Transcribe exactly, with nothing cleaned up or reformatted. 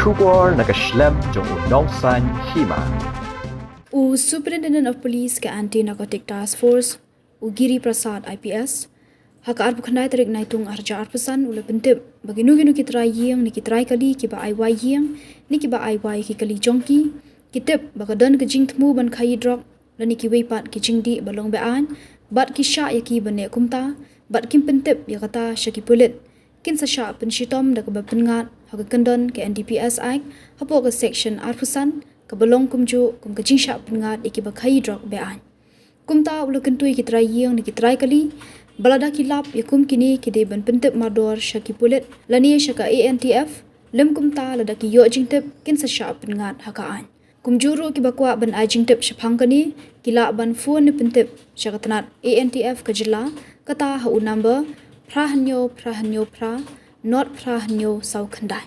Khubor na ka shlem jong u Nongsaiñ Hima. U Superintendent of Police ka Anti Narcotic Task Force, u Giri Prasad I P S, ha ka arphew khyndai tarik Naitung arhajar arphew san u la pyntip ba kino kino ki trai ïing ne ki trai kali kiba ai wai ïing ne kiba ai wai ki kali jong ki, ki tip ba ka don ka jingthmu ban khaïi drok lane kiwei pat ki jingdih ba long be-aiñ bad ki shah ïa ki ban neh kumta bad kim pyntip ïa kata sha ki pulit, kin sa shah pynshitom da kaba pynngat ha ka kyndon ka N D P S Act hapoh ka Section arphew san kaba long kumjuh kum ka jingshah pynngat ïa kiba khaïi drok be-aiñ. Kumta u la kyntu ïa ki trai ïing ne ki trai kali ba lada ki lap ïa kum kine ki dei ban pyntip mardor sha ki pulit lane sha ka A N T F, lym kumta lada ki ïoh jingtip kin sa shah pynngat ha ka aiñ. Kumjuh ruh kiba kwah ban ai jingtip shaphang kane ki lah ban phone ne pyntip sha ka tnat A N T F ka jylla, kata ha u number phra hynñiew phra hynñiew phra nod phra hynñiew saw khyndai.